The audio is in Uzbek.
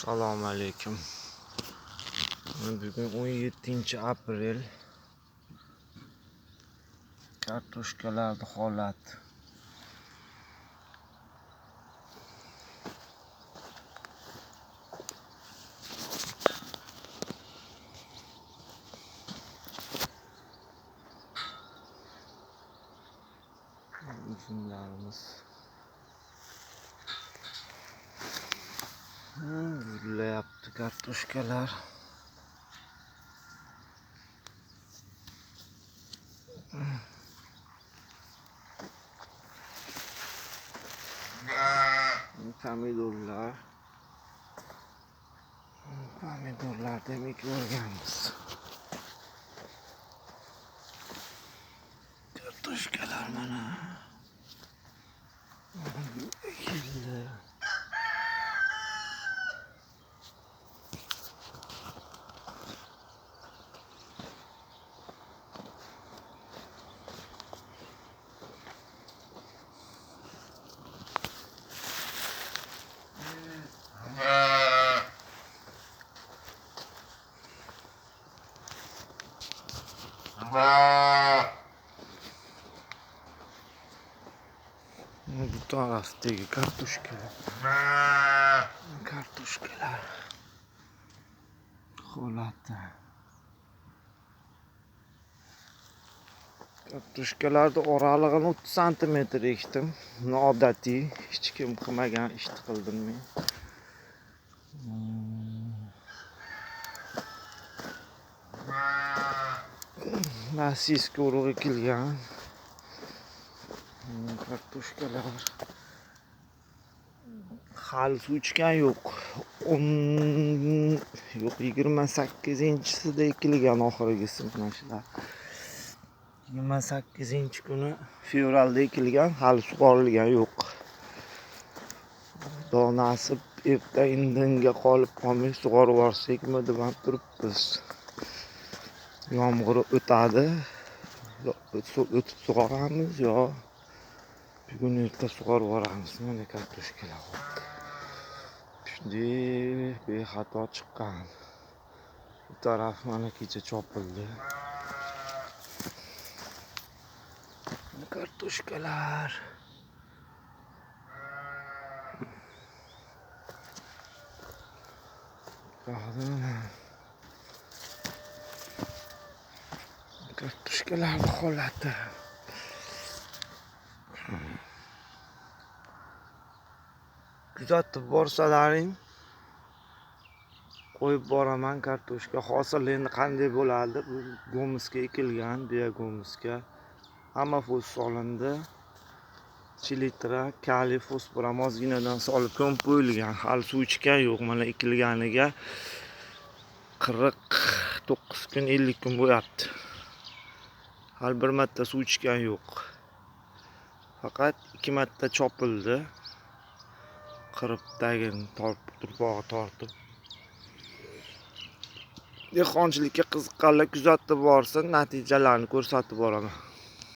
Assalomu alaykum. Bugun 17 aprel. Kartoshkalarning holati. Üzümlerimiz. Güllayapti kartoshkalar. Pomidorlar. Pomidorlar demak ko'rganmiz. Kartoshkalar mana. Keldi. Bu taraftaki kartoshkalar. Kartoshkalar holati. Kartoshkalarni oralig'ini 30 santimetr ekdim. Noodatiy, hech kim qilmagan ishni qildim men. Rossiyskiy urug'i ekilgan. Kartoshkalar hali suv ichgan yo'q. 10 yo'q, 28-sida ekilgan oxirgisi mana shular. 28-kuni fevralda ekilgan, hali sug'orilgan yo'q. Xudo nasib erta indinga qolib qolmay sug'orib yuborsakmi deb ham turibmiz. Yomg'ir o'tadi, o'tib sug'oramiz yo bugun erta sug'orib yuboramiz. Mana kartoshkalar shunday bexato chiqqan. Bu taraf mana kecha chopildi. Kartoshkalar. Kartoshkalar holati. Kuzatib borsalaring qo'yib boraman kartoshka. Hosil endi qanday bo'ladi? Bu gomusga ekilgan, biogomusga. Hamma fos solindi. Chilitra, kaliy, fosfor ham ozginadan solib ko'mib qo'yilgan. Hali suv ichgan yo'q. Mana ekilganiga 49 kun, 50 kun bo'lyapti. Hali bir marta suv ichgan yo'q. Faqat 2 marta chopildi. Qirib tagini turpog'i tortib. Dehqonchilikka qiziqqanlar kuzatib borsin, natijalarni ko'rsatib boraman.